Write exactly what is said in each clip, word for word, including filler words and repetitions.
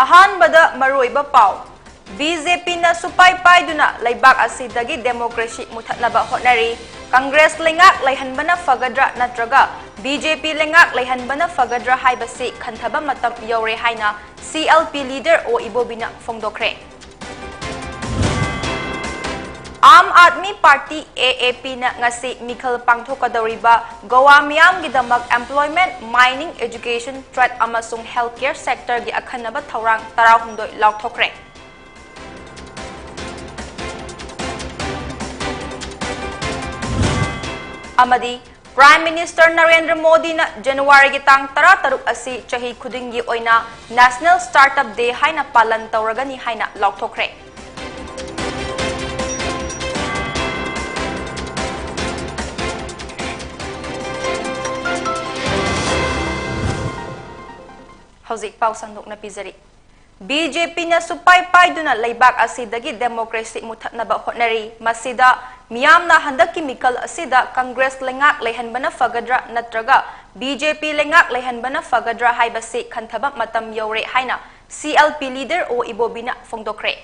ꯑꯍꯥꯟꯕꯗ ꯃꯔꯨꯑꯣꯏꯕ ꯄꯥꯎ꯫ ꯕꯤ ꯖꯦ ꯄꯤꯅ ꯁꯨꯄꯥꯏ ꯄꯥꯏꯗꯨꯅ ꯂꯩꯕꯥꯛ ꯑꯁꯤꯗꯒꯤ democracy ꯃꯨꯊꯠꯅꯕ ꯍꯣꯠꯅꯔꯤ꯫ ꯀꯪꯒ꯭ꯔꯦꯁ ꯂꯩꯉꯥꯛ ꯂꯩꯍꯟꯕꯅ ꯐꯒꯗ꯭ꯔꯥ ꯅꯠꯇ꯭ꯔꯒ ꯕꯤ ꯖꯦ ꯄꯤ ꯂꯩꯉꯥꯛ ꯂꯩꯍꯟꯕꯅ ꯐꯒꯗ꯭ꯔꯥ ꯍꯥꯏꯕꯁꯤ ꯈꯟꯊꯕ ꯃꯇꯝ ꯌꯧꯔꯦ ꯍꯥꯏꯅ ꯁꯤ ꯑꯦꯜ ꯄꯤ leader ꯑꯣ ꯏꯕꯣꯕꯤꯅ ꯐꯣꯡꯗꯣꯛꯈ꯭ꯔꯦ꯫ ꯑꯥꯝ ꯑꯥꯗꯃꯤ ꯄꯥꯔꯇꯤ, ꯑꯦ ꯑꯦ ꯄꯤꯅ ꯉꯁꯤ ꯃꯤꯈꯜ ꯄꯥꯡꯊꯣꯛꯀꯗꯧꯔꯤꯕ Goa ꯃꯤꯌꯥꯝꯒꯤꯗꯃꯛ employment, mining, education, trade ꯑꯃꯁꯨꯡ healthcare sectorꯒꯤ ꯑꯈꯟꯅꯕ ꯊꯧꯔꯥꯡ ꯇꯔꯥꯍꯨꯝꯗꯣꯏ ꯂꯥꯎꯊꯣꯛꯈ꯭ꯔꯦ꯫ ꯑꯃꯗꯤ Prime Minister ꯅꯔꯦꯟꯗ꯭ꯔ ꯃꯣꯗꯤꯅ ꯖꯅꯋꯥꯔꯤꯒꯤ ꯇꯥꯡ ꯇꯔꯥꯇꯔꯨꯛ ꯑꯁꯤ ꯆꯍꯤ ꯈꯨꯗꯤꯡꯒꯤ ꯑꯣꯏꯅ National Startup Day ꯍꯥꯏꯅ ꯄꯥꯂꯟ ꯇꯧꯔꯒꯅꯤ ꯍꯥꯏꯅ ꯂꯥꯎꯊꯣꯛꯈ꯭ꯔꯦ꯫ ꯍꯧꯖꯤꯛ ꯄꯥꯎ ꯁꯟꯗꯣꯛꯅ ꯄꯤꯖꯔꯤ꯫ ꯕꯤ ꯖꯦ ꯄꯤꯅ ꯁꯨꯄꯥꯏ ꯄꯥꯏꯗꯨꯅ ꯂꯩꯕꯥꯛ ꯑꯁꯤꯗꯒꯤ democracy ꯃꯨꯊꯠꯅꯕ ꯍꯣꯠꯅꯔꯤ꯫ ꯃꯁꯤꯗ ꯃꯤꯌꯥꯝꯅ ꯍꯟꯗꯛꯀꯤ ꯃꯤꯈꯜ ꯑꯁꯤꯗ ꯀꯪꯒ꯭ꯔꯦꯁ ꯂꯩꯉꯥꯛ ꯂꯩꯍꯟꯕꯅ ꯐꯒꯗ꯭ꯔꯥ ꯅꯠꯇ꯭ꯔꯒ ꯕꯤ ꯖꯦ ꯄꯤ ꯂꯩꯉꯥꯛ ꯂꯩꯍꯟꯕꯅ ꯐꯒꯗ꯭ꯔꯥ ꯍꯥꯏꯕꯁꯤ ꯈꯟꯊꯕ ꯃꯇꯝ ꯌꯧꯔꯦ ꯍꯥꯏꯅ ꯁꯤ ꯑꯦꯜ ꯄꯤ leader ꯑꯣ ꯏꯕꯣꯕꯤꯅ ꯐꯣꯡꯗꯣꯛꯈ꯭ꯔꯦ꯫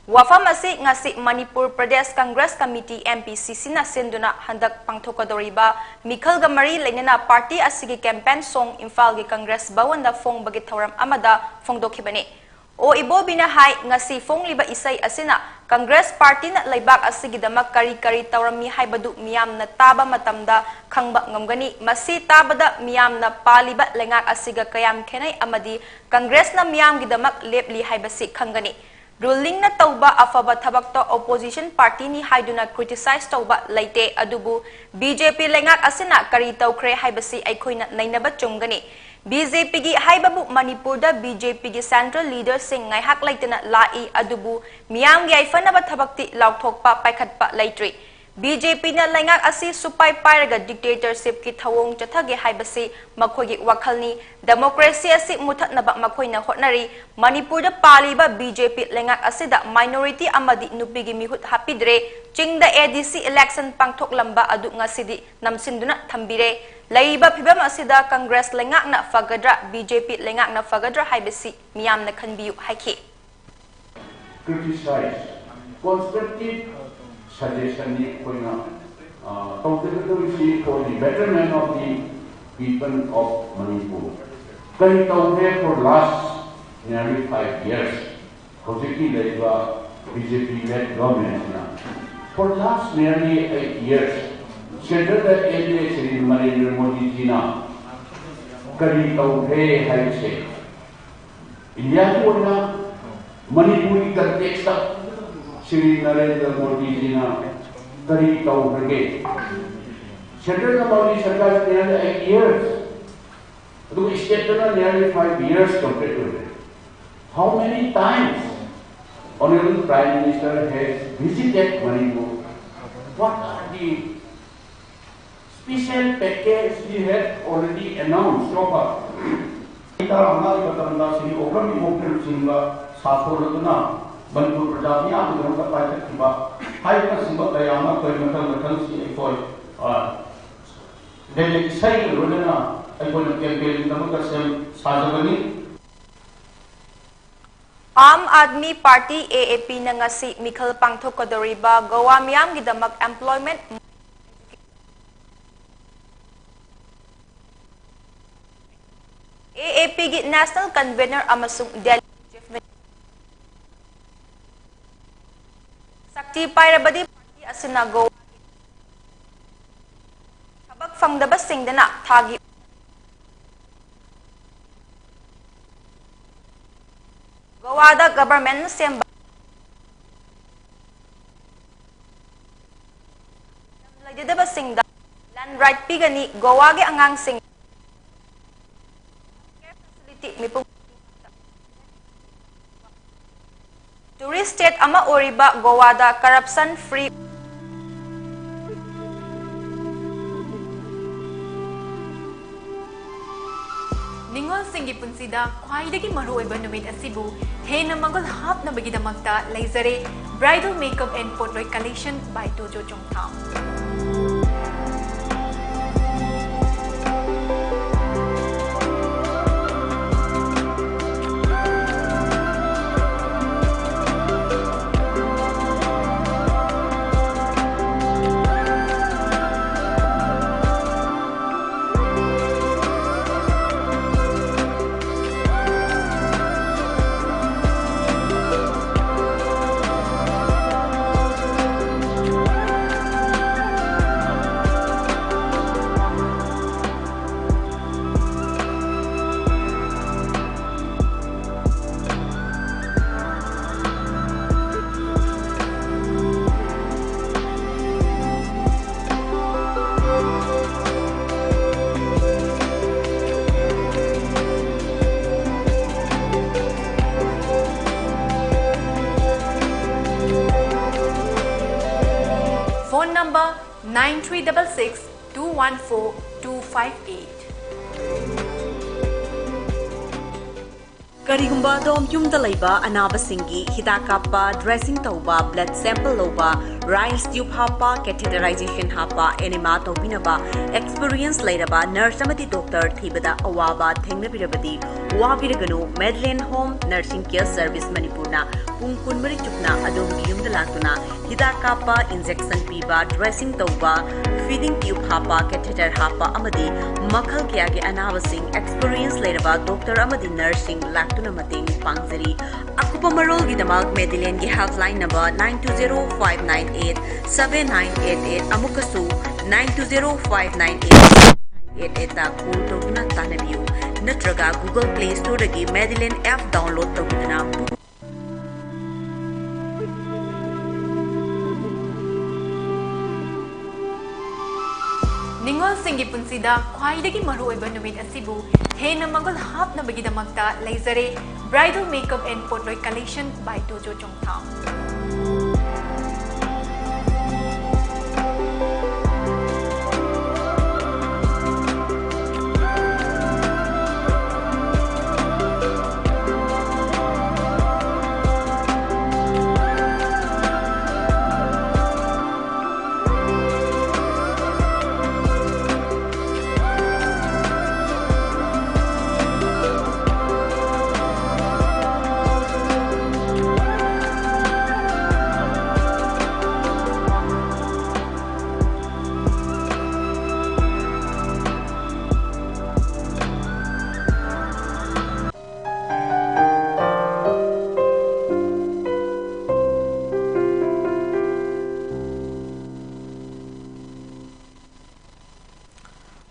ꯋꯥꯐꯝ ꯑꯁꯤ ꯉꯁꯤ Manipur Pradesh Congress committee, M P ꯁꯤ ꯁꯤꯅ ꯁꯤꯟꯗꯨꯅ ꯍꯟꯗꯛ ꯄꯥꯡꯊꯣꯛꯀꯗꯧꯔꯤꯕ ꯃꯤꯈꯜꯒ ꯃꯔꯤ ꯂꯩꯅꯅ ꯄꯥꯔꯇꯤ ꯑꯁꯤꯒꯤ campaign song ꯏꯝꯐꯥꯜꯒꯤ ꯀꯪꯒ꯭ꯔꯦꯁ ꯚꯋꯟꯗ ꯐꯣꯡꯕꯒꯤ ꯊꯧꯔꯝ ꯑꯃꯗ ꯐꯣꯡꯗꯣꯛꯈꯤꯕꯅꯤ꯫ ꯑꯣ ꯏꯕꯣꯕꯤꯅ ꯍꯥꯏ, ꯉꯁꯤ ꯐꯣꯡꯂꯤꯕ ꯏꯁꯩ ꯑꯁꯤꯅ ꯀꯪꯒ꯭ꯔꯦꯁ ꯄꯥꯔꯇꯤꯅ ꯂꯩꯕꯥꯛ ꯑꯁꯤꯒꯤꯗꯃꯛ ꯀꯔꯤ ꯀꯔꯤ ꯇꯧꯔꯝꯃꯤ ꯍꯥꯏꯕꯗꯨ ꯃꯤꯌꯥꯝꯅ ꯇꯥꯕ ꯃꯇꯝꯗ ꯈꯪꯕ ꯉꯝꯒꯅꯤ꯫ ꯃꯁꯤ ꯇꯥꯕꯗ ꯃꯤꯌꯥꯝꯅ ꯄꯥꯜꯂꯤꯕ ꯂꯩꯉꯥꯛ ꯑꯁꯤꯒ ꯀꯌꯥꯝ ꯈꯦꯠꯅꯩ ꯑꯃꯗꯤ ꯀꯪꯒ꯭ꯔꯦꯁꯅ ꯃꯤꯌꯥꯝꯒꯤꯗꯃꯛ ꯂꯦꯞꯂꯤ ꯍꯥꯏꯕꯁꯤ ꯈꯪꯒꯅꯤ꯫ Rulingꯅ ꯇꯧꯕ ꯑꯐꯕ ꯊꯕꯛꯇ opposition partyꯅꯤ ꯍꯥꯏꯗꯨꯅ criticize ꯇꯧꯕ ꯂꯩꯇꯦ, ꯑꯗꯨꯕꯨ ꯕꯤ ꯖꯦ ꯄꯤ ꯂꯩꯉꯥꯛ ꯑꯁꯤꯅ ꯀꯔꯤ ꯇꯧꯈ꯭ꯔꯦ ꯍꯥꯏꯕꯁꯤ ꯑꯩꯈꯣꯏꯅ ꯅꯩꯅꯕ ꯆꯨꯝꯒꯅꯤ꯫ ꯕꯤ ꯖꯦ ꯄꯤꯒꯤ ꯍꯥꯏꯕꯕꯨ ꯃꯅꯤꯄꯨꯔꯗ ꯕꯤ ꯖꯦ ꯄꯤꯒꯤ central leaderꯁꯤꯡ ꯉꯥꯏꯍꯥꯛ ꯂꯩꯇꯅ ꯂꯥꯛꯏ, ꯑꯗꯨꯕꯨ ꯃꯤꯌꯥꯝꯒꯤ ꯌꯥꯏꯐꯅꯕ ꯊꯕꯛꯇꯤ ꯂꯥꯎꯊꯣꯛꯄ, ꯄꯥꯏꯈꯠꯄ ꯂꯩꯇ꯭ꯔꯤ꯫ ꯕꯤ ꯖꯦ ꯄꯤꯅ ꯂꯩꯉꯥꯛ ꯑꯁꯤ ꯁꯨꯄꯥꯏ ꯄꯥꯏꯔꯒ dictatorshipꯀꯤ ꯊꯧꯑꯣꯡ ꯆꯠꯊꯒꯦ ꯍꯥꯏꯕꯁꯤ ꯃꯈꯣꯏꯒꯤ ꯋꯥꯈꯜꯅꯤ꯫ Democracy ꯑꯁꯤ ꯃꯨꯊꯠꯅꯕ ꯃꯈꯣꯏꯅ ꯍꯣꯠꯅꯔꯤ꯫ ꯃꯅꯤꯄꯨꯔꯗ ꯄꯥꯜꯂꯤꯕ ꯕꯤ ꯖꯦ ꯄꯤ ꯂꯩꯉꯥꯛ ꯑꯁꯤꯗ minority ꯑꯃꯗꯤ ꯅꯨꯄꯤꯒꯤ ꯃꯤꯍꯨꯠ ꯍꯥꯞꯄꯤꯗ꯭ꯔꯦ꯫ ꯆꯤꯡꯗ ꯑꯦ ꯗꯤ ꯁꯤ election ꯄꯥꯡꯊꯣꯛꯂꯝꯕ ꯑꯗꯨ ꯉꯁꯤꯗꯤ ꯅꯝꯁꯤꯟꯗꯨꯅ ꯊꯝꯕꯤꯔꯦ꯫ ꯂꯩꯔꯤꯕ ꯐꯤꯕꯝ ꯑꯁꯤꯗ ꯀꯪꯒ꯭ꯔꯦꯁ ꯂꯩꯉꯥꯛꯅ ꯐꯒꯗ꯭ꯔꯥ, ꯕꯤ ꯖꯦ ꯄꯤ ꯂꯩꯉꯥꯛꯅ ꯐꯒꯗ꯭ꯔꯥ ꯍꯥꯏꯕꯁꯤ ꯃꯤꯌꯥꯝꯅ ꯈꯟꯕꯤꯌꯨ ꯍꯥꯏꯈꯤ꯫ Criticize, constructive suggestionꯅꯤ ꯑꯩꯈꯣꯏꯅ, ꯑ, ꯇꯧꯖꯒꯗꯧꯔꯤꯁꯤ for the betterment of the people of Manipur꯫ ꯀꯔꯤ ꯇꯧꯈ꯭ꯔꯦ for last nearly five years? ꯍꯧꯖꯤꯛꯀꯤ ꯂꯩꯔꯤꯕ B J P led governmentꯁꯤꯅ for last nearly eight years centreꯗ N D A Shri Narendra ꯃꯣꯗꯤꯖꯤꯅ ꯀꯔꯤ ꯇꯧꯈ꯭ꯔꯦ ꯍꯥꯏꯕꯁꯦ, ꯏꯟꯗꯤꯌꯥꯒꯤ ꯑꯣꯏꯅ ꯃꯅꯤꯄꯨꯔꯒꯤ contextꯇ ꯁ꯭ꯔꯤ ꯅꯔꯦꯟꯗ꯭ꯔ ꯃꯣꯗꯤꯖꯤꯅ ꯀꯔꯤ ꯇꯧꯈ꯭ꯔꯒꯦ? Centreꯗ ꯃꯣꯗꯤ ꯁꯔꯀꯥꯔ nearly eight years, ꯑꯗꯨꯒ stateꯇꯅ nearly five years complete ꯑꯣꯏꯔꯦ꯫ How many times Honorable Prime Minister has visited Manipur? What are the special package he had already announced so far? ꯇꯔꯥꯃꯉꯥꯒꯤ ꯃꯇꯝꯗ ꯁ꯭ꯔꯤ ꯑꯣꯀ꯭ꯔꯝ ꯏꯕꯣꯛꯅꯆꯤꯡꯕ ꯁꯥꯊꯣꯔꯗꯨꯅ ꯃꯅꯤꯄꯨꯔ ꯄ꯭ꯔꯖꯥ ꯃꯤꯌꯥꯝꯒꯤꯗꯃꯛꯇ ꯄꯥꯏꯈꯠꯈꯤꯕ ꯍꯥꯏꯔꯤꯕꯅꯆꯤꯡꯕ ꯀꯌꯥ ꯑꯃ ꯑꯩꯈꯣꯏ ꯃꯊꯪ ꯃꯊꯪꯁꯤ ꯑꯩꯈꯣꯏ, ꯑ, ꯂꯩꯔꯤꯛ ꯏꯁꯩꯒ ꯂꯣꯏꯅꯅ ꯑꯩꯈꯣꯏꯅ campaignꯒꯤꯗꯃꯛꯇ ꯁꯦꯝ ꯁꯥꯖꯕꯅꯤ꯫ Aam Aadmi party, A A P, ꯅ ꯉꯁꯤ ꯃꯤꯈꯜ ꯄꯥꯡꯊꯣꯛꯀꯗꯧꯔꯤꯕ Goa ꯃꯤꯌꯥꯝꯒꯤꯗꯃꯛ employment A A Pꯒꯤ national convener ꯑꯃꯁꯨꯡ Delhi chief minister ꯁꯛꯇꯤ ꯄꯥꯏꯔꯕꯗꯤ ꯄꯥꯔꯇꯤ ꯑꯁꯤꯅ ꯒꯣꯋꯥꯒꯤ ꯊꯕꯛ ꯐꯪꯗꯕꯁꯤꯡꯗꯅ ꯊꯥꯒꯤ ꯒꯣꯋꯥꯗ governmentꯅ ꯁꯦꯝꯕ ꯂꯩꯖꯗꯕꯁꯤꯡꯗ land right ꯄꯤꯒꯅꯤ꯫ ꯒꯣꯋꯥꯒꯤ ꯑꯉꯥꯡꯁꯤꯡ facility ꯃꯤꯄꯨꯝ tourist state ꯑꯃ ꯑꯣꯏꯔꯤꯕ ꯒꯣꯋꯥꯗ corruption free ꯅꯤꯉꯣꯜꯁꯤꯡꯒꯤ ꯄꯨꯟꯁꯤꯗ ꯈ꯭ꯋꯥꯏꯗꯒꯤ ꯃꯔꯨꯑꯣꯏꯕ ꯅꯨꯃꯤꯠ ꯑꯁꯤꯕꯨ ꯍꯦꯟꯅ ꯃꯒꯨꯟ ꯍꯥꯞꯅꯕꯒꯤꯗꯃꯛꯇ ꯂꯩꯖꯔꯦ Bridal Makeup and Potloy Collection by Tojo Chongtham. Phone number nine three double six two one four two five eight. ꯀꯔꯤꯒꯨꯝꯕ ꯑꯗꯣꯝ ꯌꯨꯝꯗ ꯂꯩꯕ ꯑꯅꯥꯕꯁꯤꯡꯒꯤ ꯍꯤꯗꯥꯛ ꯀꯥꯞꯄ, dressing ꯇꯧꯕ, blood sample ꯂꯧꯕ, rice tube ꯍꯥꯞꯄ, catheterization ꯍꯥꯞꯄ, enema ꯇꯧꯕꯤꯅꯕ experience ꯂꯩꯔꯕ nurse ꯑꯃꯗꯤ doctor ꯊꯤꯕꯗ ꯑꯋꯥꯕ ꯊꯦꯡꯅꯕꯤꯔꯕꯗꯤ ꯋꯥꯕꯤꯔꯒꯅꯨ꯫ Madeline Home Nursing Care Service ꯃꯅꯤꯄꯨꯔꯅ ꯄꯨꯡ ꯀꯨꯟꯃꯔꯤ ꯆꯨꯞꯅ ꯑꯗꯣꯝꯒꯤ ꯌꯨꯝꯗ ꯂꯥꯛꯇꯨꯅ ꯍꯤꯗꯥꯛ ꯀꯥꯞꯄ, injection ꯄꯤꯕ, dressing ꯇꯧꯕ, feeding tube ꯍꯥꯞꯄ, catheter ꯍꯥꯞꯄ ꯑꯃꯗꯤ ꯃꯈꯜ ꯀꯌꯥꯒꯤ ꯑꯅꯥꯕꯁꯤꯡ experience ꯂꯩꯔꯕ doctor ꯑꯃꯗꯤ nurseꯁꯤꯡ ꯂꯥꯛꯇꯨꯅ ꯃꯇꯦꯡ ꯄꯥꯡꯖꯔꯤ꯫ ꯑꯀꯨꯞꯄ ꯃꯔꯣꯜꯒꯤꯗꯃꯛ Madelineꯒꯤ helpline number nine two zero five nine eight seven nine eight eight ꯑꯃꯨꯛꯀꯁꯨ nine two zero five nine eight seven nine eight eight call ꯇꯧꯗꯨꯅ ꯇꯥꯟꯅꯕꯤꯌꯨ, ꯅꯠꯇ꯭ꯔꯒ Google Play Storeꯗꯒꯤ Madeline app download ꯇꯧꯕꯤꯗꯨꯅ ꯅꯤꯉꯣꯜꯁꯤꯡꯒꯤ ꯄꯨꯟꯁꯤꯗ ꯈ꯭ꯋꯥꯏꯗꯒꯤ ꯃꯔꯨꯑꯣꯏꯕ ꯅꯨꯃꯤꯠ ꯑꯁꯤꯕꯨ ꯍꯦꯟꯅ ꯃꯒꯨꯟ ꯍꯥꯞꯅꯕꯒꯤꯗꯃꯛꯇ ꯂꯩꯖꯔꯦ Bridal Makeup and Potloy Collection by Tojo Chongtham.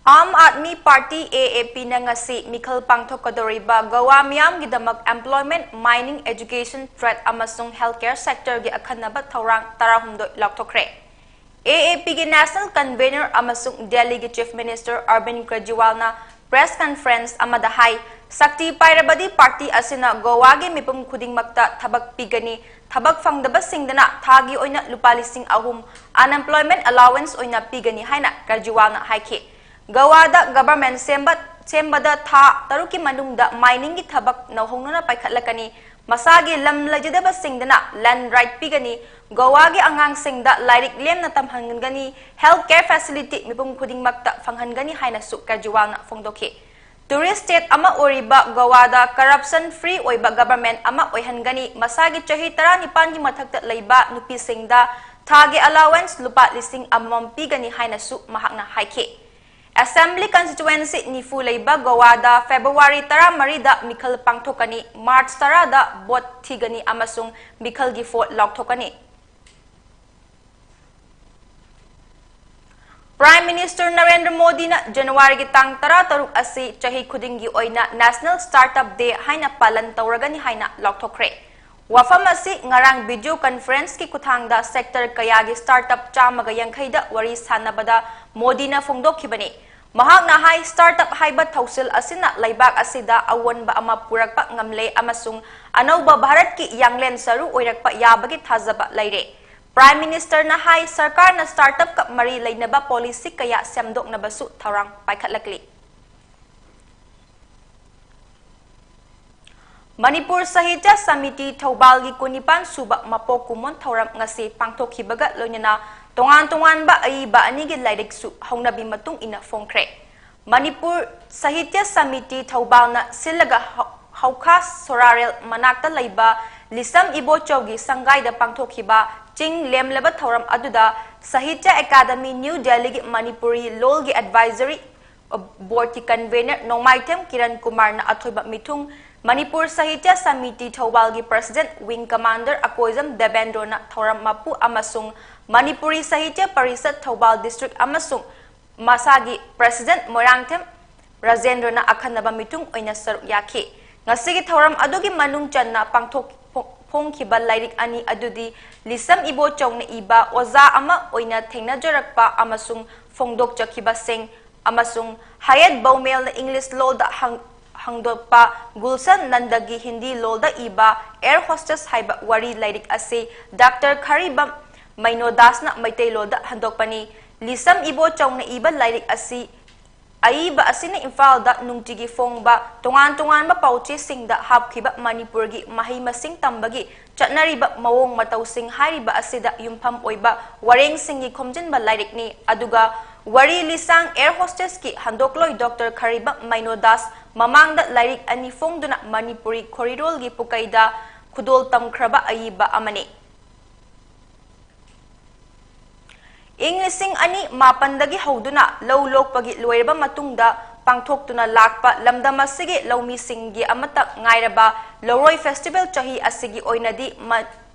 Aam Aadmi party, A A ꯄꯤꯅ ꯉꯁꯤ ꯃꯤꯈꯜ ꯄꯥꯡꯊꯣꯛꯀꯗꯧꯔꯤꯕ Goa ꯃꯤꯌꯥꯝꯒꯤꯗꯃꯛ employment, mining, education, trade ꯑꯃꯁꯨꯡ healthcare sectorꯒꯤ ꯑꯈꯟꯅꯕ ꯊꯧꯔꯥꯡ ꯇꯔꯥꯍꯨꯝꯗꯣꯏ ꯂꯥꯎꯊꯣꯛꯈ꯭ꯔꯦ꯫ ꯑꯦ ꯑꯦ ꯄꯤꯒꯤ national convener ꯑꯃꯁꯨꯡ ꯗꯦꯜꯂꯤꯒꯤ Chief Minister Arvind ꯀꯦꯖꯔꯤꯋꯥꯜꯅ press conference ꯑꯃꯗ ꯍꯥꯏ, ꯁꯛꯇꯤ ꯄꯥꯏꯔꯕꯗꯤ ꯄꯥꯔꯇꯤ ꯑꯁꯤꯅ ꯒꯣꯋꯥꯒꯤ ꯃꯤꯄꯨꯝ ꯈꯨꯗꯤꯡꯃꯛꯇ ꯊꯕꯛ ꯄꯤꯒꯅꯤ, ꯊꯕꯛ ꯐꯪꯗꯕꯁꯤꯡꯗꯅ ꯊꯥꯒꯤ ꯑꯣꯏꯅ ꯂꯨꯄꯥ ꯂꯤꯁꯤꯡ ꯑꯍꯨꯝ unemployment allowance ꯑꯣꯏꯅ ꯄꯤꯒꯅꯤ ꯍꯥꯏꯅ ꯀꯦꯖꯔꯤꯋꯥꯜꯅ ꯍꯥꯏꯈꯤ꯫ ꯒꯣꯋꯥꯗ government ꯁꯦꯝꯕ, ꯁꯦꯝꯕꯗ ꯊꯥ ꯇꯔꯨꯛꯀꯤ ꯃꯅꯨꯡꯗ miningꯒꯤ ꯊꯕꯛ ꯅꯧꯍꯧꯅꯅ ꯄꯥꯏꯈꯠꯂꯛꯀꯅꯤ꯫ ꯃꯁꯥꯒꯤ ꯂꯝ ꯂꯩꯖꯗꯕꯁꯤꯡꯗꯅ land right ꯄꯤꯒꯅꯤ꯫ ꯒꯣꯋꯥꯒꯤ ꯑꯉꯥꯡꯁꯤꯡꯗ ꯂꯥꯏꯔꯤꯛ ꯂꯦꯝꯅ ꯇꯝꯍꯟꯒꯅꯤ꯫ Healthcare facility ꯃꯤꯄꯨꯝ ꯈꯨꯗꯤꯡꯃꯛꯇ ꯐꯪꯍꯟꯒꯅꯤ ꯍꯥꯏꯅꯁꯨ ꯀꯦꯖꯔꯤꯋꯥꯜꯅ ꯐꯣꯡꯗꯣꯛꯈꯤ꯫ Tourist state ꯑꯃ ꯑꯣꯏꯔꯤꯕ ꯒꯣꯋꯥꯗ corruption free ꯑꯣꯏꯕ government ꯑꯃ ꯑꯣꯏꯍꯟꯒꯅꯤ꯫ ꯃꯁꯥꯒꯤ ꯆꯍꯤ ꯇꯔꯥꯅꯤꯄꯥꯟꯒꯤ ꯃꯊꯛꯇ ꯂꯩꯕ ꯅꯨꯄꯤꯁꯤꯡꯗ ꯊꯥꯒꯤ allowance ꯂꯨꯄꯥ ꯂꯤꯁꯤꯡ ꯑꯃꯃꯝ ꯄꯤꯒꯅꯤ ꯍꯥꯏꯅꯁꯨ ꯃꯍꯥꯛꯅ ꯍꯥꯏꯈꯤ꯫ Assembly constituency ꯅꯤꯐꯨ ꯂꯩꯕ ꯒꯣꯋꯥꯗ February ꯇꯔꯥꯃꯔꯤꯗ ꯃꯤꯈꯜ ꯄꯥꯡꯊꯣꯛꯀꯅꯤ, March ꯇꯔꯥꯗ vote ꯊꯤꯒꯅꯤ ꯑꯃꯁꯨꯡ ꯃꯤꯈꯜꯒꯤ ꯐꯣꯜ ꯂꯥꯎꯊꯣꯛꯀꯅꯤ꯫ Prime Minister ꯅꯔꯦꯟꯗ꯭ꯔ ꯃꯣꯗꯤꯅ ꯖꯅꯋꯥꯔꯤꯒꯤ ꯇꯥꯡ ꯇꯔꯥꯇꯔꯨꯛ ꯑꯁꯤ ꯆꯍꯤ ꯈꯨꯗꯤꯡꯒꯤ ꯑꯣꯏꯅ National Startup Day ꯍꯥꯏꯅ ꯄꯥꯂꯟ ꯇꯧꯔꯒꯅꯤ ꯍꯥꯏꯅ ꯂꯥꯎꯊꯣꯛꯈ꯭ꯔꯦ꯫ ꯋꯥꯐꯝ ꯑꯁꯤ ꯉꯔꯥꯡ video conferenceꯀꯤ ꯈꯨꯠꯊꯥꯡꯗ sector ꯀꯌꯥꯒꯤ startup ꯆꯥꯝꯃꯒ ꯌꯥꯡꯈꯩꯗ ꯋꯥꯔꯤ ꯁꯥꯟꯅꯕꯗ ꯃꯣꯗꯤꯅ ꯐꯣꯡꯗꯣꯛꯈꯤꯕꯅꯤ꯫ ꯃꯍꯥꯛꯅ ꯍꯥꯏ, startup ꯍꯥꯏꯕ ꯊꯧꯁꯤꯜ ꯑꯁꯤꯅ ꯂꯩꯕꯥꯛ ꯑꯁꯤꯗ ꯑꯑꯣꯟꯕ ꯑꯃ ꯄꯨꯔꯛꯄ ꯉꯝꯂꯦ ꯑꯃꯁꯨꯡ ꯑꯅꯧꯕ ꯚꯥꯔꯠꯀꯤ ꯌꯥꯡꯂꯦꯟ ꯁꯔꯨ ꯑꯣꯏꯔꯛꯄ ꯌꯥꯕꯒꯤ ꯊꯥꯖꯕ ꯂꯩꯔꯦ꯫ Prime Ministerꯅ ꯍꯥꯏ, ꯁꯔꯀꯥꯔꯅ startupꯀ ꯃꯔꯤ ꯂꯩꯅꯕ policy ꯀꯌꯥ ꯁꯦꯝꯗꯣꯛꯅꯕꯁꯨ ꯊꯧꯔꯥꯡ ꯄꯥꯏꯈꯠꯂꯛꯂꯤ꯫ ꯃꯅꯤꯄꯨꯔ ꯁꯥꯍꯤꯇ꯭ꯌ ꯁꯃꯤꯇꯤ ꯊꯧꯕꯥꯜꯒꯤ ꯀꯨꯟꯅꯤꯄꯥꯟ ꯁꯨꯕ ꯃꯄꯣꯛ ꯀꯨꯝꯑꯣꯟ ꯊꯧꯔꯝ ꯉꯁꯤ ꯄꯥꯡꯊꯣꯛꯈꯤꯕꯒ ꯂꯣꯏꯅꯅ ꯇꯣꯉꯥꯟ ꯇꯣꯉꯥꯟꯕ ꯑꯏꯕ ꯑꯅꯤꯒꯤ ꯂꯥꯏꯔꯤꯛꯁꯨ ꯍꯧꯅꯕꯤ ꯃꯇꯨꯡ ꯏꯟꯅ ꯐꯣꯡꯈ꯭ꯔꯦ꯫ ꯃꯅꯤꯄꯨꯔ ꯁꯥꯍꯤꯇ꯭ꯌ ꯁꯃꯤꯇꯤ ꯊꯧꯕꯥꯜꯅ ꯁꯤꯜꯂꯒ ꯍꯧ-, ꯍꯧꯈꯥ ꯁꯣꯔꯥꯔꯦꯜ ꯃꯅꯥꯛꯇ ꯂꯩꯕ ꯂꯤꯁꯝ ꯏꯕꯣꯆꯧꯒꯤ ꯁꯪꯒꯥꯏꯗ ꯄꯥꯡꯊꯣꯛꯈꯤꯕ ꯆꯤꯡ ꯂꯦꯝꯂꯕ ꯊꯧꯔꯝ ꯑꯗꯨꯗ ꯁꯥꯍꯤꯇ꯭ꯌ ꯑꯦꯀꯥꯗꯃꯤ ꯅ꯭ꯌꯨ ꯗꯦꯜꯂꯤꯒꯤ ꯃꯅꯤꯄꯨꯔꯤ ꯂꯣꯜꯒꯤ advisory boardꯀꯤ convener ꯅꯣꯡꯃꯥꯏꯊꯦꯝ ꯀꯤꯔꯟ ꯀꯨꯃꯥꯔꯅ ꯑꯊꯣꯏꯕ ꯃꯤꯊꯨꯡ, ꯃꯅꯤꯄꯨꯔ ꯁꯥꯍꯤꯇ꯭ꯌ samiti ꯊꯧꯕꯥꯜꯒꯤ president wing commander Akoijam ꯗꯦꯕꯦꯟꯗ꯭ꯔꯣꯅ ꯊꯧꯔꯝ ꯃꯄꯨ ꯑꯃꯁꯨꯡ ꯃꯅꯤꯄꯨꯔꯤ ꯁꯥꯍꯤꯇ꯭ꯌ ꯄꯔꯤꯁꯠ ꯊꯧꯕꯥꯜ district ꯑꯃꯁꯨꯡ ꯃꯁꯥꯒꯤ president ꯃꯣꯏꯔꯥꯡꯊꯦꯝ ꯔꯥꯖꯦꯟꯗ꯭ꯔꯅ ꯑꯈꯟꯅꯕ ꯃꯤꯇꯨꯡ ꯑꯣꯏꯅ ꯁꯔꯨꯛ ꯌꯥꯈꯤ꯫ ꯉꯁꯤꯒꯤ ꯊꯧꯔꯝ ꯑꯗꯨꯒꯤ ꯃꯅꯨꯡ ꯆꯟꯅ ꯄꯥꯡꯊꯣꯛ ꯐꯣꯡꯈꯤꯕ ꯂꯥꯏꯔꯤꯛ ꯑꯅꯤ ꯑꯗꯨꯗꯤ ꯂꯤꯁꯝ ꯏꯕꯣꯆꯧꯅ ꯏꯕ ꯑꯣꯖꯥ ꯑꯃ ꯑꯣꯏꯅ ꯊꯦꯡꯅꯖꯔꯛꯄ ꯑꯃꯁꯨꯡ ꯐꯣꯡꯗꯣꯛꯆꯈꯤꯕꯁꯤꯡ ꯑꯃꯁꯨꯡ ꯍꯌꯦꯠ ꯕꯧꯃꯦꯜꯅ English ꯂꯣꯜꯗ ꯍꯪ-, ꯍꯪꯗꯣꯛꯄ ꯒꯨꯜꯁꯟ ꯅꯟꯗꯒꯤ ꯍꯤꯟꯗꯤ ꯂꯣꯜꯗ ꯏꯕ Air Hostess ꯍꯥꯏꯕ ꯋꯥꯔꯤ ꯂꯥꯏꯔꯤꯛ ꯑꯁꯤ ꯗꯥꯛꯇꯔ ꯈꯔꯤꯕꯝ ꯃꯩꯅꯣꯗꯥꯁꯅ ꯃꯩꯇꯩꯂꯣꯜꯗ ꯍꯟꯗꯣꯛꯄꯅꯤ꯫ ꯂꯤꯁꯝ ꯏꯕꯣꯆꯧꯅ ꯏꯕ ꯂꯥꯏꯔꯤꯛ ꯑꯁꯤ ꯑꯏꯕ ꯑꯁꯤꯅ ꯏꯝꯐꯥꯜꯗ ꯅꯨꯡꯇꯤꯒꯤ ꯐꯣꯡꯕ ꯇꯣꯉꯥꯟ ꯇꯣꯉꯥꯟꯕ ꯄꯥꯎꯆꯦꯁꯤꯡꯗ ꯍꯥꯞꯈꯤꯕ ꯃꯅꯤꯄꯨꯔꯒꯤ ꯃꯍꯩ ꯃꯁꯤꯡ ꯇꯝꯕꯒꯤ ꯆꯠꯅꯔꯤꯕ ꯃꯑꯣꯡ ꯃꯇꯧꯁꯤꯡ ꯍꯥꯏꯔꯤꯕ ꯑꯁꯤꯗ ꯌꯨꯝꯐꯝ ꯑꯣꯏꯕ ꯋꯥꯔꯦꯡꯁꯤꯡꯒꯤ ꯈꯣꯝꯖꯤꯟꯕ ꯂꯥꯏꯔꯤꯛꯅꯤ꯫ ꯑꯗꯨꯒ ꯋꯥꯔꯤ ꯂꯤꯁꯥꯡ Air Hostessꯀꯤ ꯍꯟꯗꯣꯛꯂꯣꯏ ꯗꯣꯛꯇꯔ ꯈꯔꯤꯕꯝ ꯃꯩꯅꯣꯗꯥꯁ ꯃꯃꯥꯡꯗ ꯂꯥꯏꯔꯤꯛ ꯑꯅꯤ ꯐꯣꯡꯗꯨꯅ ꯃꯅꯤꯄꯨꯔꯤ ꯈꯣꯔꯤꯔꯣꯜꯒꯤ ꯄꯨꯀꯩꯗ ꯈꯨꯗꯣꯜ ꯇꯝꯈ꯭ꯔꯕ ꯑꯏꯕ ꯑꯃꯅꯤ꯫ ꯏꯪ ꯂꯤꯁꯤꯡ ꯑꯅꯤ ꯃꯥꯄꯟꯗꯒꯤ ꯍꯧꯗꯨꯅ ꯂꯧ ꯂꯣꯛꯄꯒꯤ ꯂꯣꯏꯔꯕ ꯃꯇꯨꯡꯗ ꯄꯥꯡꯊꯣꯛꯇꯨꯅ ꯂꯥꯛꯄ ꯂꯝꯗꯝ ꯑꯁꯤꯒꯤ ꯂꯧꯃꯤꯁꯤꯡꯒꯤ ꯑꯃꯠꯇ ꯉꯥꯏꯔꯕ ꯂꯧꯔꯣꯏ festival ꯆꯍꯤ ꯑꯁꯤꯒꯤ ꯑꯣꯏꯅꯗꯤ ꯃ-,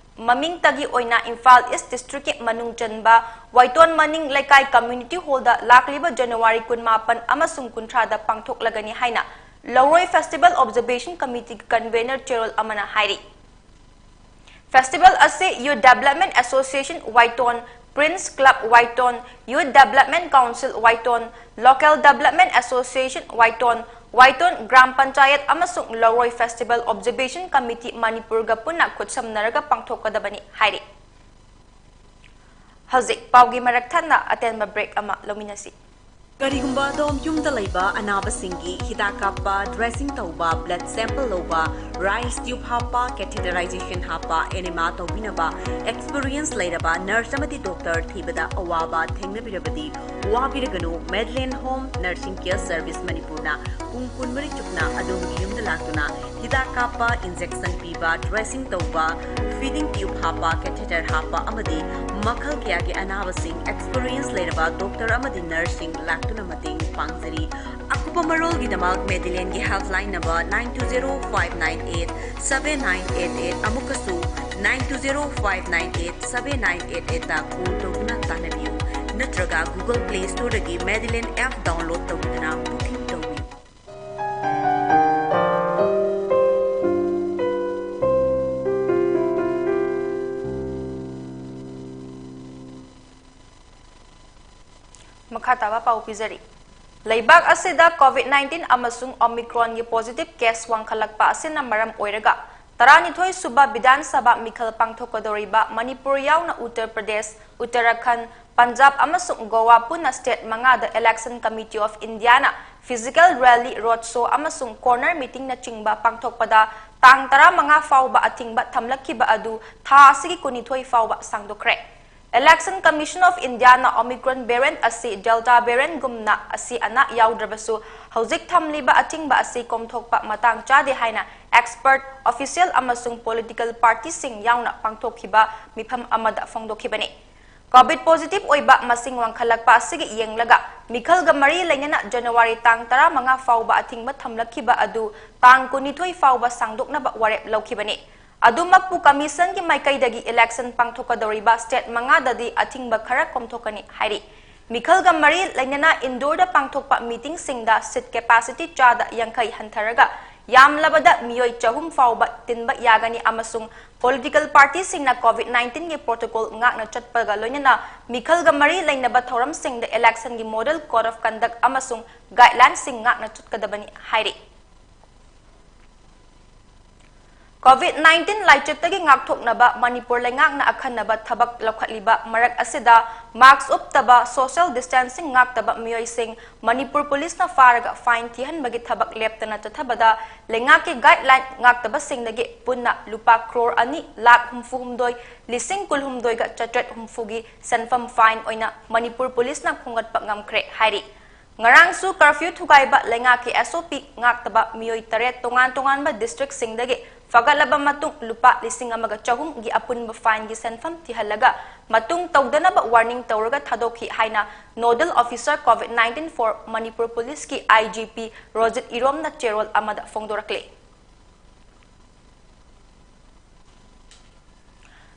ꯃꯃꯤꯡꯇꯒꯤ ꯑꯣꯏꯅ ꯏꯝꯐꯥꯜ East Districtꯀꯤ ꯃꯅꯨꯡ ꯆꯟꯕ ꯋꯥꯏꯇꯣꯟ ꯃꯅꯤꯡ ꯂꯩꯀꯥꯏ Community Hallꯗ ꯂꯥꯛꯂꯤꯕ January ꯀꯨꯟꯃꯥꯄꯟ ꯑꯃꯁꯨꯡ ꯀꯨꯟꯊ꯭ꯔꯥꯗ ꯄꯥꯡꯊꯣꯛꯂꯒꯅꯤ ꯍꯥꯏꯅ ꯂꯧꯔꯣꯏ Festival Observation Committee Convener ꯆꯦꯔꯣꯜ ꯑꯃꯅ ꯍꯥꯏꯔꯤ꯫ Festival ꯑꯁꯤ Youth Development Association Waithon, Prince Club Waithon, Youth Development Council Waithon, Local Development Association Waithon, Waithon gram panchayat ꯑꯃꯁꯨꯡ ꯂꯧꯔꯣꯏ Festival Observation Committee ꯃꯅꯤꯄꯨꯔꯒ ꯄꯨꯟꯅ ꯈꯨꯠꯁꯝꯅꯔꯒ ꯄꯥꯡꯊꯣꯛꯀꯗꯕꯅꯤ ꯍꯥꯏꯔꯤ꯫ ꯍꯧꯖꯤꯛ ꯄꯥꯎꯒꯤ ꯃꯔꯛ ꯊꯠꯅ ꯑꯇꯦꯟꯕ break ꯑꯃ ꯂꯧꯃꯤꯟꯅꯁꯤ꯫ ꯀꯔꯤꯒꯨꯝꯕ ꯑꯗꯣꯝ ꯌꯨꯝꯗ ꯂꯩꯕ ꯑꯅꯥꯕꯁꯤꯡꯒꯤ ꯍꯤꯗꯥꯛ ꯀꯥꯞꯄ, dressing ꯇꯧꯕ, blood sample ꯂꯧꯕ, rice tube ꯍꯥꯞꯄ, catheterization ꯍꯥꯞꯄ, enema ꯇꯧꯕꯤꯅꯕ experience ꯂꯩꯔꯕ nurse ꯑꯃꯗꯤ doctor ꯊꯤꯕꯗ ꯑꯋꯥꯕ ꯊꯦꯡꯅꯕꯤꯔꯕꯗꯤ ꯋꯥꯕꯤꯔꯒꯅꯨ꯫ Madeline Home Nursing Care Service ꯃꯅꯤꯄꯨꯔꯅ ꯄꯨꯡ ꯀꯨꯟꯃꯔꯤ ꯆꯨꯞꯅ ꯑꯗꯣꯝꯒꯤ ꯌꯨꯝꯗ ꯂꯥꯛꯇꯨꯅ ꯍꯤꯗꯥꯛ ꯀꯥꯞꯄ, injection ꯄꯤꯕ, dressing ꯇꯧꯕ, feeding tube ꯍꯥꯞꯄ, catheter ꯍꯥꯞꯄ ꯑꯃꯗꯤ ꯃꯈꯜ ꯀꯌꯥꯒꯤ ꯑꯅꯥꯕꯁꯤꯡ experience ꯂꯩꯔꯕ doctor ꯑꯃꯗꯤ nurseꯁꯤꯡ ꯂꯥꯛꯇꯨꯅ ꯃꯇꯦꯡ ꯄꯥꯡꯖꯔꯤ꯫ ꯑꯀꯨꯞꯄ ꯃꯔꯣꯜꯒꯤꯗꯃꯛ Madelineꯒꯤ helpline number nine two zero five nine eight seven nine eight eight ꯑꯃꯨꯛꯀꯁꯨ nine two zero five nine eight seven nine eight eightꯇ call ꯇꯧꯗꯨꯅ ꯇꯥꯟꯅꯕꯤꯌꯨ꯫ ꯅꯠꯇ꯭ꯔꯒ ꯅꯠꯇ꯭ꯔꯒ Google Play Storeꯗꯒꯤ Medilink app download ꯇꯧꯗꯨꯅ booking ꯇꯧꯕꯤꯌꯨ꯫ ꯃꯈꯥ ꯇꯥꯕ ꯄꯥꯎ ꯄꯤꯖꯔꯤ꯫ ꯂꯩꯕꯥꯛ ꯑꯁꯤꯗ COVID nineteen ꯑꯃꯁꯨꯡ Omicronꯒꯤ positive case ꯋꯥꯡꯈꯠꯂꯛꯄ ꯑꯁꯤꯅ ꯃꯔꯝ ꯑꯣꯏꯔꯒ ꯇꯔꯥꯅꯤꯊꯣꯏ ꯁꯨꯕ ꯕꯤꯙꯥꯟ ꯁꯚꯥ ꯃꯤꯈꯜ ꯄꯥꯡꯊꯣꯛꯀꯗꯧꯔꯤꯕ ꯃꯅꯤꯄꯨꯔ ꯌꯥꯎꯅ ꯎꯠꯇꯔ ꯄ꯭ꯔꯗꯦꯁ, ꯎꯠꯇꯔꯥꯈꯟꯗ, ꯄꯟꯖꯥꯕ ꯑꯃꯁꯨꯡ ꯒꯣꯋꯥ ꯄꯨꯟꯅ state ꯃꯉꯥꯗ Election Committee of Indiaꯅ physical rally, road show ꯑꯃꯁꯨꯡ corner meetingꯅꯆꯤꯡꯕ ꯄꯥꯡꯊꯣꯛꯄꯗ ꯇꯥꯡ ꯇꯔꯥꯃꯉꯥ ꯐꯥꯎꯕ ꯑꯊꯤꯡꯕ ꯊꯝꯂꯛꯈꯤꯕ ꯑꯗꯨ ꯊꯥ ꯑꯁꯤꯒꯤ ꯀꯨꯟꯅꯤꯊꯣꯏ ꯐꯥꯎꯕ ꯁꯥꯡꯗꯣꯛꯈ꯭ꯔꯦ꯫ Election Commission of Indiaꯅ Omicron variant ꯑꯁꯤ Delta variantꯒꯨꯝꯅ ꯑꯁꯤ ꯑꯅꯥ ꯌꯥꯎꯗ꯭ꯔꯕꯁꯨ ꯍꯧꯖꯤꯛ ꯊꯝꯂꯤꯕ ꯑꯊꯤꯡꯕ ꯑꯁꯤ ꯀꯣꯝꯊꯣꯛꯄ ꯃꯇꯥꯡ ꯆꯥꯗꯦ ꯍꯥꯏꯅ expert, official ꯑꯃꯁꯨꯡ political partyꯁꯤꯡ ꯌꯥꯎꯅ ꯄꯥꯡꯊꯣꯛꯈꯤꯕ ꯃꯤꯐꯝ ꯑꯃꯗ ꯐꯣꯡꯗꯣꯛꯈꯤꯕꯅꯤ꯫ COVID positive ꯑꯣꯏꯕ ꯃꯁꯤꯡ ꯋꯥꯡꯈꯠꯂꯛꯄ ꯑꯁꯤꯒꯤ ꯌꯦꯡꯂꯒ ꯃꯤꯈꯜꯒ ꯃꯔꯤ ꯂꯩꯅꯅ January ꯇꯥꯡ ꯇꯔꯥꯃꯉꯥ ꯐꯥꯎꯕ ꯑꯊꯤꯡꯕ ꯊꯝꯂꯛꯈꯤꯕ ꯑꯗꯨ ꯇꯥꯡ ꯀꯨꯟꯅꯤꯊꯣꯏ ꯐꯥꯎꯕ ꯁꯥꯡꯗꯣꯛꯅꯕ ꯋꯥꯔꯦꯞ ꯂꯧꯈꯤꯕꯅꯤ꯫ ꯑꯗꯨꯃꯛꯄꯨ, Commissionꯒꯤ ꯃꯥꯏꯀꯩꯗꯒꯤ election ꯄꯥꯡꯊꯣꯛꯀꯗꯧꯔꯤꯕ state ꯃꯉꯥꯗꯗꯤ ꯑꯊꯤꯡꯕ ꯈꯔ ꯀꯣꯝꯊꯣꯛꯀꯅꯤ ꯍꯥꯏꯔꯤ꯫ ꯃꯤꯈꯜꯒ ꯃꯔꯤ ꯂꯩꯅꯅ indoorꯗ ꯄꯥꯡꯊꯣꯛꯄ meetingꯁꯤꯡꯗ seat capacity ꯆꯥꯗ ꯌꯥꯡꯈꯩ ꯍꯟꯊꯔꯒ ꯌꯥꯝꯂꯕꯗ ꯃꯤꯑꯣꯏ ꯆꯍꯨꯝ ꯐꯥꯎꯕ ꯇꯤꯟꯕ ꯌꯥꯒꯅꯤ ꯑꯃꯁꯨꯡ political partyꯁꯤꯡꯅ COVID nineteenꯒꯤ protocol ꯉꯥꯛꯅ ꯆꯠꯄꯒ ꯂꯣꯏꯅꯅ ꯃꯤꯈꯜꯒ ꯃꯔꯤ ꯂꯩꯅꯕ ꯊꯧꯔꯝꯁꯤꯡꯗ electionꯒꯤ model code of conduct ꯑꯃꯁꯨꯡ guidelinesꯁꯤꯡ ꯉꯥꯛꯅ ꯆꯠꯀꯗꯕꯅꯤ ꯍꯥꯏꯔꯤ꯫ COVID nineteen ꯂꯥꯏꯆꯠꯇꯒꯤ ꯉꯥꯛꯊꯣꯛꯅꯕ ꯃꯅꯤꯄꯨꯔ ꯂꯩꯉꯥꯛꯅ ꯑꯈꯟꯅꯕ ꯊꯕꯛ ꯂꯧꯈꯠꯂꯤꯕ ꯃꯔꯛ ꯑꯁꯤꯗ mask ꯎꯞꯇꯕ, social distancing ꯉꯥꯛꯇꯕ ꯃꯤꯑꯣꯏꯁꯤꯡ ꯃꯅꯤꯄꯨꯔ policeꯅ ꯐꯥꯔꯒ fine ꯊꯤꯍꯟꯕꯒꯤ ꯊꯕꯛ ꯂꯦꯞꯇꯅ ꯆꯠꯊꯕꯗ ꯂꯩꯉꯥꯛꯀꯤ guideline ꯉꯥꯛꯇꯕꯁꯤꯡꯗꯒꯤ ꯄꯨꯟꯅ ꯂꯨꯄꯥ crore ꯑꯅꯤ ꯂꯥꯈ ꯍꯨꯝꯐꯨ ꯍꯨꯝꯗꯣꯏ ꯂꯤꯁꯤꯡ ꯀꯨꯟꯍꯨꯝꯗꯣꯏꯒ ꯆꯥꯇ꯭ꯔꯦꯠ ꯍꯨꯝꯐꯨꯒꯤ ꯁꯦꯟꯐꯝ fine ꯑꯣꯏꯅ ꯃꯅꯤꯄꯨꯔ policeꯅ ꯈꯣꯝꯒꯠꯄ ꯉꯝꯈ꯭ꯔꯦ ꯍꯥꯏꯔꯤ꯫ ꯉꯔꯥꯡꯁꯨ curfew ꯊꯨꯒꯥꯏꯕ, ꯂꯩꯉꯥꯛꯀꯤ SOP ꯉꯥꯛꯇꯕ ꯃꯤꯑꯣꯏ ꯇꯔꯦꯠ ꯇꯣꯉꯥꯟ ꯇꯣꯉꯥꯟꯕ districtꯁꯤꯡꯗꯒꯤ ꯐꯒꯠꯂꯕ ꯃꯇꯨꯡ ꯂꯨꯄꯥ ꯂꯤꯁꯤꯡ ꯑꯃꯒ ꯆꯍꯨꯝꯒꯤ ꯑꯄꯨꯟꯕ fineꯒꯤ ꯁꯦꯟꯐꯝ ꯊꯤꯍꯜꯂꯒ ꯃꯇꯨꯡ ꯇꯧꯗꯅꯕ warning ꯇꯧꯔꯒ ꯊꯥꯗꯣꯛꯈꯤ ꯍꯥꯏꯅ Nodal Officer COVID nineteen for Manipur Policeꯀꯤ IGP Rojit ꯏꯔꯣꯝꯅ ꯆꯦꯔꯣꯜ ꯑꯃꯗ ꯐꯣꯡꯗꯣꯔꯛꯂꯤ꯫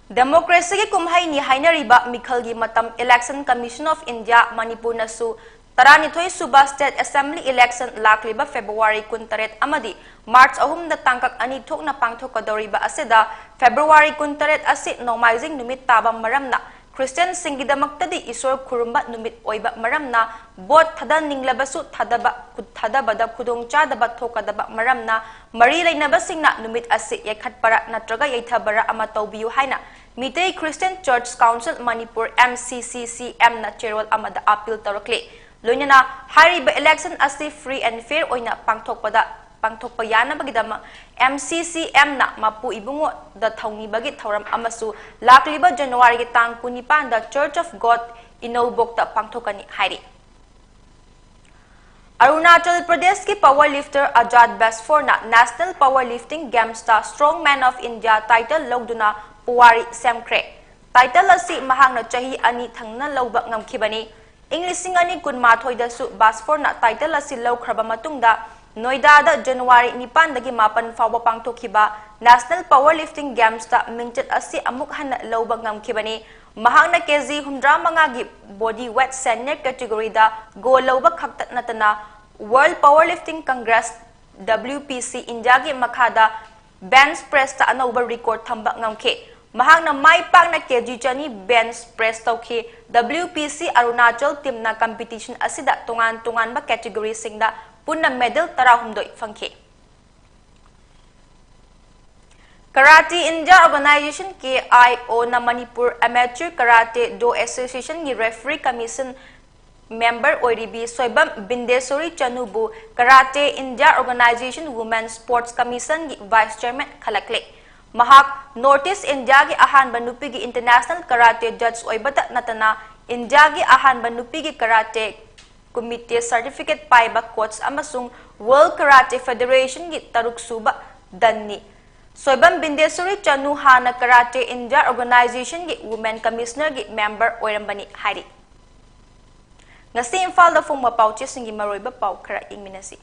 ꯗꯦꯃꯣꯀ꯭ꯔꯦꯁꯤꯒꯤ ꯀꯨꯝꯍꯩꯅꯤ ꯍꯥꯏꯅꯔꯤꯕ ꯃꯤꯈꯜꯒꯤ ꯃꯇꯝ Election Commission of India ꯃꯅꯤꯄꯨꯔꯅꯁꯨ ꯇꯔꯥꯅꯤꯊꯣꯏ ꯁꯨꯕ State Assembly Election ꯂꯥꯛꯂꯤꯕ February ꯀꯨꯟꯇꯔꯦꯠ ꯑꯃꯗꯤ March ꯑꯍꯨꯝꯗ ꯇꯥꯡꯀꯛ ꯑꯅꯤ ꯊꯣꯛꯅ ꯄꯥꯡꯊꯣꯛꯀꯗꯧꯔꯤꯕ ꯑꯁꯤꯗ February ꯀꯨꯟꯇꯔꯦꯠ ꯑꯁꯤ ꯅꯣꯡꯃꯥꯏꯖꯤꯡ ꯅꯨꯃꯤꯠ ꯇꯥꯕ ꯃꯔꯝꯅ Christianꯁꯤꯡꯒꯤꯗꯃꯛꯇꯗꯤ ꯏꯁꯣꯔ ꯈꯨꯔꯨꯝꯕ ꯅꯨꯃꯤꯠ ꯑꯣꯏꯕ ꯃꯔꯝꯅ vote ꯊꯥꯗꯅꯤꯡꯂꯕꯁꯨ ꯊꯥꯗꯕ, ꯊꯥꯗꯕꯗ ꯈꯨꯗꯣꯡꯆꯥꯗꯕ ꯊꯣꯛꯀꯗꯕ ꯃꯔꯝꯅ ꯃꯔꯤ ꯂꯩꯅꯕꯁꯤꯡꯅ ꯅꯨꯃꯤꯠ ꯑꯁꯤ ꯌꯩꯈꯠꯄꯔ ꯅꯠꯇ꯭ꯔꯒ ꯌꯩꯊꯕꯔ ꯑꯃ ꯇꯧꯕꯤꯌꯨ ꯍꯥꯏꯅ Meitei Christian Church Council Manipur, M C C C M ꯅ ꯆꯦꯔꯣꯜ ꯑꯃꯗ appeal ꯇꯧꯔꯛꯂꯤ꯫ ꯂꯣꯏꯅꯅ ꯍꯥꯏꯔꯤꯕ election ꯑꯁꯤ free and fair ꯑꯣꯏꯅ ꯄꯥꯡꯊꯣꯛꯄꯗ, ꯄꯥꯡꯊꯣꯛꯄ ꯌꯥꯅꯕꯒꯤꯗꯃꯛ M C C M ꯅ ꯃꯄꯨ ꯏꯕꯨꯡꯉꯣꯗ ꯊꯧꯅꯤꯕꯒꯤ ꯊꯧꯔꯝ ꯑꯃꯁꯨ ꯂꯥꯛꯂꯤꯕ Januaryꯒꯤ ꯇꯥꯡ ꯀꯨꯟꯅꯤꯄꯥꯟꯗ Church of God ꯏꯅꯧꯕꯣꯛꯇ ꯄꯥꯡꯊꯣꯛꯀꯅꯤ ꯍꯥꯏꯔꯤ꯫ ꯑꯔꯨꯅꯥꯆꯜ ꯄ꯭ꯔꯗꯦꯁꯀꯤ power lifter Azad ꯕꯦꯁꯐꯣꯔꯅ National Power Lifting Gamesꯇ Strong Man of India title ꯂꯧꯗꯨꯅ ꯄꯨꯋꯥꯔꯤ ꯁꯦꯝꯈ꯭ꯔꯦ꯫ Title ꯑꯁꯤ ꯃꯍꯥꯛꯅ ꯆꯍꯤ ꯑꯅꯤ ꯊꯪꯅ ꯂꯧꯕ ꯉꯝꯈꯤꯕꯅꯤ꯫ ꯏꯪ ꯂꯤꯁꯤꯡ ꯑꯅꯤ ꯀꯨꯟꯃꯥꯊꯣꯏꯗꯁꯨ ꯕꯥꯁꯐꯣꯔꯅ title ꯑꯁꯤ ꯂꯧꯈ꯭ꯔꯕ ꯃꯇꯨꯡꯗ, ꯅꯣꯏꯗꯥꯗ January ꯅꯤꯄꯥꯟꯗꯒꯤ ꯃꯥꯄꯟ ꯐꯥꯎꯕ ꯄꯥꯡꯊꯣꯛꯈꯤꯕ National Power Lifting Gamesꯇ ꯃꯤꯡꯆꯠ ꯑꯁꯤ ꯑꯃꯨꯛ ꯍꯟꯅ ꯂꯧꯕ ꯉꯝꯈꯤꯕꯅꯤ꯫ ꯃꯍꯥꯛꯅ ꯀꯦꯖꯤ ꯍꯨꯝꯗ꯭ꯔꯥ ꯃꯉꯥꯒꯤ body weight senior categoryꯗ gold ꯂꯧꯕ ꯈꯛꯇ ꯅꯠꯇꯅ, World Powerlifting Congress, W P C, Indiaꯒꯤ ꯃꯈꯥꯗ bench pressꯇ ꯑꯅꯧꯕ record ꯊꯝꯕ ꯉꯝꯈꯤ꯫ ꯃꯍꯥꯛꯅ ꯃꯥꯏ ꯄꯥꯛꯅ ꯀꯦꯖꯤ ꯆꯅꯤ bench press ꯇꯧꯈꯤ꯫ W P C Arunachal teamꯅ competition ꯑꯁꯤꯗ ꯇꯣꯉꯥꯟ ꯇꯣꯉꯥꯟꯕ categoryꯁꯤꯡꯗ ꯄꯨꯟꯅ medal ꯇꯔꯥꯍꯨꯝꯗꯣꯏ ꯐꯪꯈꯤ꯫ Karate India Organization, K I O, ꯅ Manipur Amateur Karate Do Associationꯒꯤ referee commission member ꯑꯣꯏꯔꯤꯕꯤ Soibam ꯕꯤꯟꯗꯦꯁꯣꯔꯤ ꯆꯅꯨꯕꯨ Karate India Organization Women Sports Commissionꯒꯤ vice chairman ꯈꯜꯂꯛꯂꯦ꯫ ꯃꯍꯥꯛ North East Indiaꯒꯤ ꯑꯍꯥꯟꯕ ꯅꯨꯄꯤꯒꯤ international karate judge ꯑꯣꯏꯕꯇ ꯅꯠꯇꯅ, Indiaꯒꯤ ꯑꯍꯥꯟꯕ ꯅꯨꯄꯤꯒꯤ karate kumite certificate ꯄꯥꯏꯕ coach ꯑꯃꯁꯨꯡ World Karate Federationꯒꯤ ꯇꯔꯨꯛꯁꯨꯕ danꯅꯤ꯫ ꯁꯣꯏꯕꯝ ꯕꯤꯟꯗꯦꯁꯣꯔꯤ ꯆꯅꯨ ꯍꯥꯟꯅ Karate India Organizationꯒꯤ Women Commissionerꯒꯤ member ꯑꯣꯏꯔꯝꯕꯅꯤ ꯍꯥꯏꯔꯤ꯫ ꯉꯁꯤ ꯏꯝꯐꯥꯜꯗ ꯐꯣꯡꯕ ꯄꯥꯎꯆꯦꯁꯤꯡꯒꯤ ꯃꯔꯨꯑꯣꯏꯕ ꯄꯥꯎ ꯈꯔ ꯌꯦꯡꯃꯤꯟꯅꯁꯤ꯫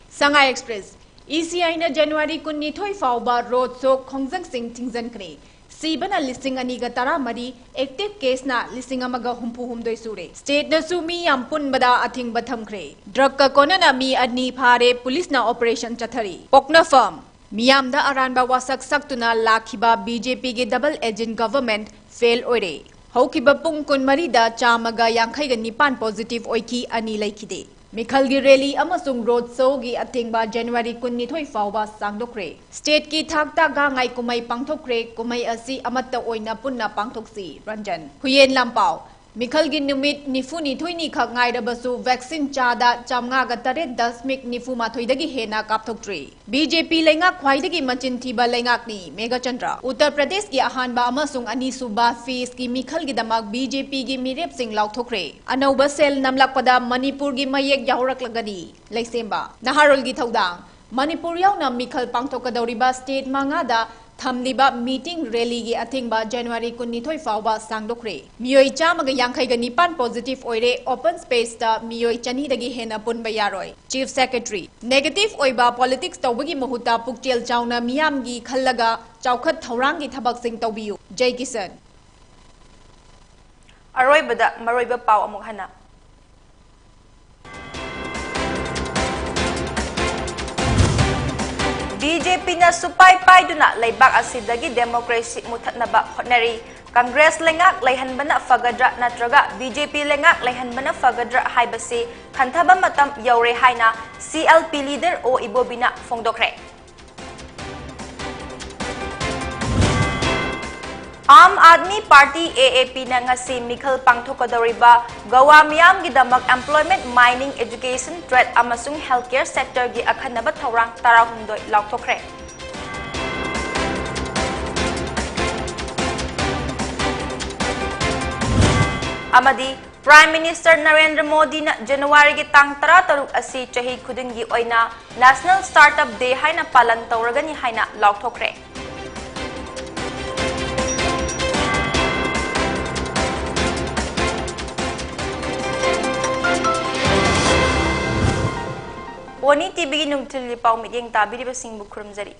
Sangai Express, E C Iꯅ January ꯀꯨꯟꯅꯤꯊꯣꯏ ꯐꯥꯎꯕ road show ꯈꯣꯡꯖꯪꯁꯤꯡ ꯊꯤꯡꯖꯤꯟꯈ꯭ꯔꯦ꯫ ꯁꯤꯕꯅ ꯂꯤꯁꯤꯡ ꯑꯅꯤꯒ ꯇꯔꯥꯃꯔꯤ, active caseꯅ ꯂꯤꯁꯤꯡ ꯑꯃꯒ ꯍꯨꯝꯐꯨ ꯍꯨꯝꯗꯣꯏ ꯁꯨꯔꯦ꯫ Stateꯅꯁꯨ ꯃꯤ ꯌꯥꯝ ꯄꯨꯟꯕꯗ ꯑꯊꯤꯡꯕ ꯊꯝꯈ꯭ꯔꯦ꯫ Drugꯀ ꯀꯣꯟꯅꯅ ꯃꯤ ꯑꯅꯤ ꯐꯥꯔꯦ, ꯄꯨꯂꯤꯁꯅ operation ꯆꯠꯊꯔꯤ꯫ ꯄꯣꯛꯅꯐꯝ, ꯃꯤꯌꯥꯝꯗ ꯑꯔꯥꯟꯕ ꯋꯥꯁꯛ ꯁꯛꯇꯨꯅ ꯂꯥꯛꯈꯤꯕ BJPꯒꯤ double agent government fail ꯑꯣꯏꯔꯦ꯫ ꯍꯧꯈꯤꯕ ꯄꯨꯡ ꯀꯨꯟꯃꯔꯤꯗ ꯆꯥꯝꯃꯒ ꯌꯥꯡꯈꯩꯒ ꯅꯤꯄꯥꯟ positive ꯑꯣꯏꯈꯤ, ꯑꯅꯤ ꯂꯩꯈꯤꯗꯦ꯫ ꯃꯤꯈꯜꯒꯤ rally ꯑꯃꯁꯨꯡ road showꯒꯤ ꯑꯊꯤꯡꯕ January ꯀꯨꯟꯅꯤꯊꯣꯏ ꯐꯥꯎꯕ ꯁꯥꯡꯗꯣꯛꯈ꯭ꯔꯦ꯫ Stateꯀꯤ ꯊꯥꯛꯇ ꯒꯥꯡꯉꯥꯏ ꯀꯨꯝꯍꯩ ꯄꯥꯡꯊꯣꯛꯈ꯭ꯔꯦ꯫ ꯀꯨꯝꯍꯩ ꯑꯁꯤ ꯑꯃꯠꯇ ꯑꯣꯏꯅ ꯄꯨꯟꯅ ꯄꯥꯡꯊꯣꯛꯁꯤ꯫ ꯔꯟꯖꯟ꯫ ꯍꯨꯌꯦꯟ ꯂꯥꯟꯄꯥꯎ꯫ ꯃꯤꯈꯜꯒꯤ ꯅꯨꯃꯤꯠ ꯅꯤꯐꯨꯅꯤꯊꯣꯏꯅꯤ ꯈꯛ ꯉꯥꯏꯔꯕꯁꯨ vaccine ꯆꯥꯗ ꯆꯥꯝꯃꯉꯥꯒ ꯇꯔꯦꯠ ꯗꯁꯃꯤꯛ ꯅꯤꯐꯨ ꯃꯥꯊꯣꯏꯗꯒꯤ ꯍꯦꯟꯅ ꯀꯥꯞꯊꯣꯛꯇ꯭ꯔꯤ꯫ BJP ꯂꯩꯉꯥꯛ ꯈ꯭ꯋꯥꯏꯗꯒꯤ ꯃꯆꯤꯟ ꯊꯤꯕ ꯂꯩꯉꯥꯛꯅꯤ, ꯃꯦꯘꯆꯟꯗ꯭ꯔ꯫ ꯎꯠꯇꯔ ꯄ꯭ꯔꯗꯦꯁꯀꯤ ꯑꯍꯥꯟꯕ ꯑꯃꯁꯨꯡ ꯑꯅꯤꯁꯨꯕ phaseꯀꯤ ꯃꯤꯈꯜꯒꯤꯗꯃꯛ BJPꯒꯤ ꯃꯤꯔꯦꯞꯁꯤꯡ ꯂꯥꯎꯊꯣꯛꯈ꯭ꯔꯦ꯫ ꯑꯅꯧꯕ ꯁꯦꯜ ꯅꯝꯂꯛꯄꯗ ꯃꯅꯤꯄꯨꯔꯒꯤ ꯃꯌꯦꯛ ꯌꯥꯎꯔꯛꯂꯒꯅꯤ꯫ ꯂꯩꯁꯦꯝꯕ꯫ ꯅꯍꯥꯔꯣꯜꯒꯤ ꯊꯧꯗꯥꯡ꯫ ꯃꯅꯤꯄꯨꯔ ꯌꯥꯎꯅ ꯃꯤꯈꯜ ꯄꯥꯡꯊꯣꯛꯀꯗꯧꯔꯤꯕ state ꯃꯉꯥꯗ ꯊꯝꯂꯤꯕ meeting rallyꯒꯤ ꯑꯊꯤꯡꯕ January ꯀꯨꯟꯅꯤꯊꯣꯏ ꯐꯥꯎꯕ ꯁꯥꯡꯗꯣꯛꯈ꯭ꯔꯦ꯫ ꯃꯤꯑꯣꯏ ꯆꯥꯝꯃꯒ ꯌꯥꯡꯈꯩꯒ ꯅꯤꯄꯥꯟ positive ꯑꯣꯏꯔꯦ, open spaceꯇ ꯃꯤꯑꯣꯏ ꯆꯅꯤꯗꯒꯤ ꯍꯦꯟꯅ ꯄꯨꯟꯕ ꯌꯥꯔꯣꯏ꯫ Chief Secretary, negative ꯑꯣꯏꯕ politics ꯇꯧꯕꯒꯤ ꯃꯍꯨꯠꯇ ꯄꯨꯛꯆꯦꯜ ꯆꯥꯎꯅ ꯃꯤꯌꯥꯝꯒꯤ ꯈꯜꯂꯒ ꯆꯥꯎꯈꯠ ꯊꯧꯔꯥꯡꯒꯤ ꯊꯕꯛꯁꯤꯡ ꯇꯧꯕꯤꯌꯨ꯫ ꯖꯩ ꯀꯤꯁꯟ꯫ ꯑꯔꯣꯏꯕꯗ ꯃꯔꯨꯑꯣꯏꯕ ꯄꯥꯎ ꯑꯃꯨꯛ ꯍꯟꯅ꯫ BJPꯅ ꯁꯨꯄꯥꯏ ꯄꯥꯏꯗꯨꯅ ꯂꯩꯕꯥꯛ ꯑꯁꯤꯗꯒꯤ democracy ꯃꯨꯊꯠꯅꯕ ꯍꯣꯠꯅꯔꯤ꯫ Congress ꯂꯩꯉꯥꯛ ꯂꯩꯍꯟꯕꯅ ꯐꯒꯗ꯭ꯔꯥ ꯅꯠꯇ꯭ꯔꯒ BJP ꯂꯩꯉꯥꯛ ꯂꯩꯍꯟꯕꯅ ꯐꯒꯗ꯭ꯔꯥ ꯍꯥꯏꯕꯁꯤ ꯈꯟꯊꯕ ꯃꯇꯝ ꯌꯧꯔꯦ ꯍꯥꯏꯅ CLP leader ꯑꯣ ꯏꯕꯣꯕꯤꯅ ꯐꯣꯡꯗꯣꯛꯈ꯭ꯔꯦ꯫ ꯑꯥꯝ ꯑꯥꯗꯃꯤ ꯄꯥꯔꯇꯤ, AAPꯅ ꯉꯁꯤ ꯃꯤꯈꯜ ꯄꯥꯡꯊꯣꯛꯀꯗꯧꯔꯤꯕ ꯒꯋꯥ ꯃꯤꯌꯥꯝꯒꯤꯗꯃꯛ employment, mining, education, trade ꯑꯃꯁꯨꯡ healthcare sectorꯒꯤ ꯑꯈꯟꯅꯕ ꯊꯧꯔꯥꯡ ꯇꯔꯥꯍꯨꯝꯗꯣꯏ ꯂꯥꯎꯊꯣꯛꯈ꯭ꯔꯦ꯫ ꯑꯃꯗꯤ Prime Minister ꯅꯔꯦꯟꯗ꯭ꯔ ꯃꯣꯗꯤꯅ Januaryꯒꯤ ꯇꯥꯡ ꯇꯔꯥꯇꯔꯨꯛ ꯑꯁꯤ ꯆꯍꯤ ꯈꯨꯗꯤꯡꯒꯤ ꯑꯣꯏꯅ National Startup Day ꯍꯥꯏꯅ ꯄꯥꯂꯟ ꯇꯧꯔꯒꯅꯤ ꯍꯥꯏꯅ ꯂꯥꯎꯊꯣꯛꯈ꯭ꯔꯦ꯫ ꯋꯥꯅꯤ TVꯒꯤ ꯅꯨꯡꯊꯤꯜꯒꯤ ꯄꯥꯎ ꯃꯤꯠꯌꯦꯡ ꯇꯥꯕꯤꯔꯤꯕꯁꯤꯡꯕꯨ ꯈꯨꯔꯨꯝꯖꯔꯤ꯫